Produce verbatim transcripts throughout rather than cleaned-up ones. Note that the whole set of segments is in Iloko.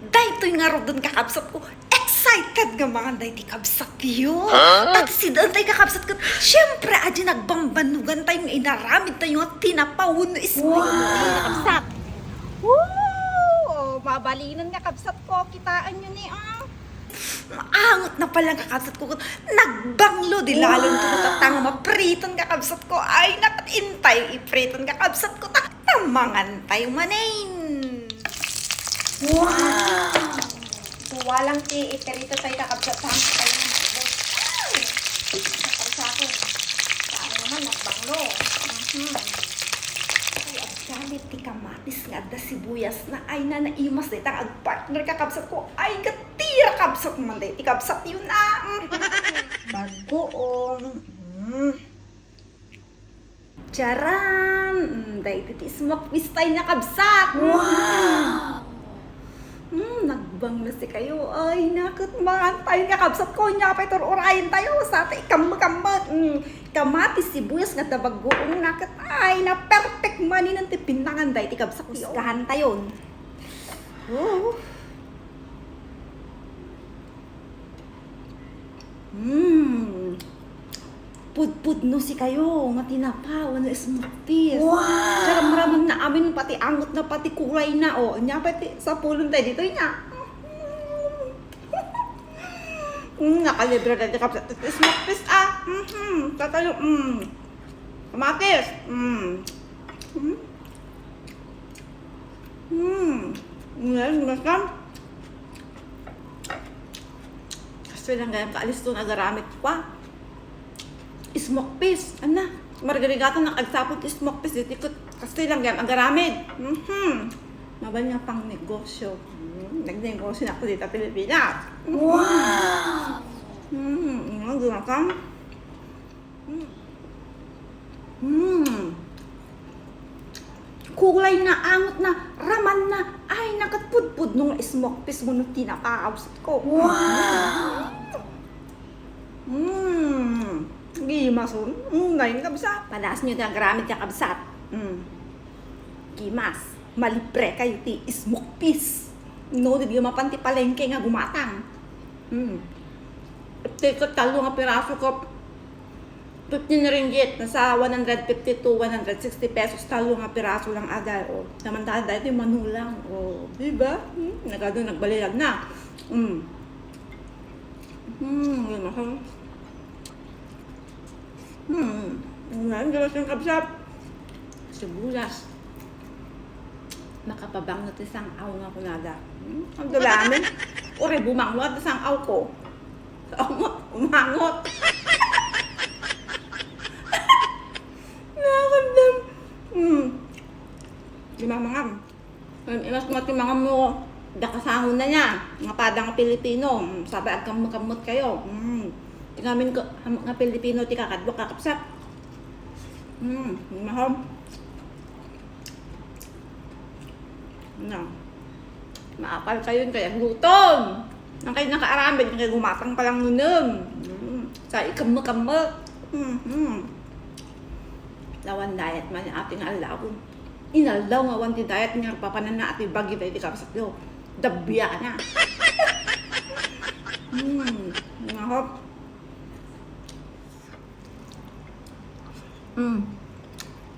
Daytoy ngaruden, kakabsatko, excited nga mangan daytoy kabsatyo. Huh? Pati si Dantay, kakabsat, ket siempre, adi nagbambanugantayo nga inaramidtayo nga tinapa wenno ismoki. Wow! Kabsat. Woo! Mabalinen nga kabsatko, kitaenyo ni, ah. Angot na pala nga kabsatko, ket nagbanglo di lalon to, wow, ta nga mapriton nga kabsatko. Ay, nakat intay ipriton nga kabsatko, ta, ta mangantayo manen. Wow! Tua lang ti iprito tayo, kakabsat, sa ang tayo ng tubos. Ay! Kapag sa akin. Sa akin naman, nagbanglo. Mhm. Ay, ang gamit ti kamatis nga adda sibuyas na. Ay, na, naimas dayta nga agpartner, kakabsatko. Ay, gatira, kabsat man dayta ti kabsatyo na. Mhm. Bagoong. Mm. Charan! Mm, dayta ti smoke fish tayo nga kabsat. Wow! Mm, nagbanglo si kayo. Ay, naket man tayo nga kabsatko. Nia pay tur-urayen tayo. Sa ti kammekammet. Mm, kamatis, sibuyas nga adda bagoong, naket. Ay, na perfect manen ti pinangan dayta ti kabsat. Husgahan tayo. Oh. Hmm. Pudpudno si kayo nga tinapa wenno smoke fish. Wow! Charamraman na amin, pati angot na, pati kulay na, oh. Nia pay ti sapulon tayo ditoy, nia. Mm, nakalibre tayo, kabsat, ti smoke fish, ah. Mhm, tatayo, mm. Kamatis, mm. Mm. Hmm. Ngayon, masam. Kastoy lang gayam kaaliston, agaramid ko, ah. Smoke fish. Ana, margarigatan nga agsapul ti smoke fish. Ditoy ket kastoy lang gayam agaramid. Mhm. Mabalin nga pangnegosyo. Hmm, nagnegosyo na ako dita Pilipinas. Wow! Hmm, ano, di masam? Hmm. Hmm. Kulay na, angot na, raman na. Ay, naket, pudpudno nga smoke fish wenno tinapa, kabsatko. Wow! Hmm. Gimas, oh. Hmm, nayon, kabsat. Padaas nyo ti agaramid, kakabsat. Hmm. Gimas. Malibre kayo ti smoke fish. No, di mapan ti palengke nga gumatang. Hmm. Ti ket tallo nga piraso ket fifteen ringgit, nasa one hundred fifty to one hundred sixty pesos, tallo nga piraso lang, aday, oh. Samantala daytoy mano lang, oh, di ba? Hmm, nagado, nagbalilag na. Hmm. Hmm, yun, masarap. Hmm, ngayon, gawas ng kabsat. Sibuyas. Makapabanglo ti sang-aw nga kunada. Hmm, ang dalamin. Uray bumanglo ti sang-aw ko. Umangot, umangot. Nakandam. Hmm. Di mamangam. Imas mo ti mangan mo, da kasango na niya. Nga pada nga Pilipino. Hmm, sabay agkamkamot kayo. Hmm. Ti ngamin ka, nga Pilipino ti kakadwa, kakabsat. Hmm, mahal. Na. Maapal kayo, kaya gutom. Ang kayo nakaaramid, ang kayo gumatang palang nunum. Hmm. Sa ikammo-kammo. Hmm, hmm. Lawan diet man yung ating alaw. Inaldaw nga awan ti diet nga papananna ati bagi tayo ti kabsatyo. Dabya na. Hmm, nahop. Hmm.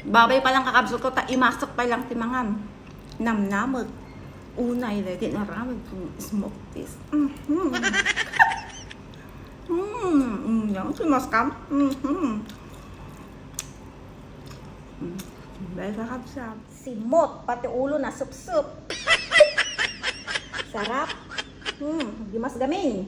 Babay pa lang, kakabsat ko, ta imasok pa lang ti mangan. Namnamag. Unay, dahil tinaramag kong smoke taste. Mm-hmm. Mm, mm, yan, sumaskam. Mm-hmm. Mm, dahil kakabsat. Simot, pati ulo na supsup. Sarap. Hmm, di mas gamin.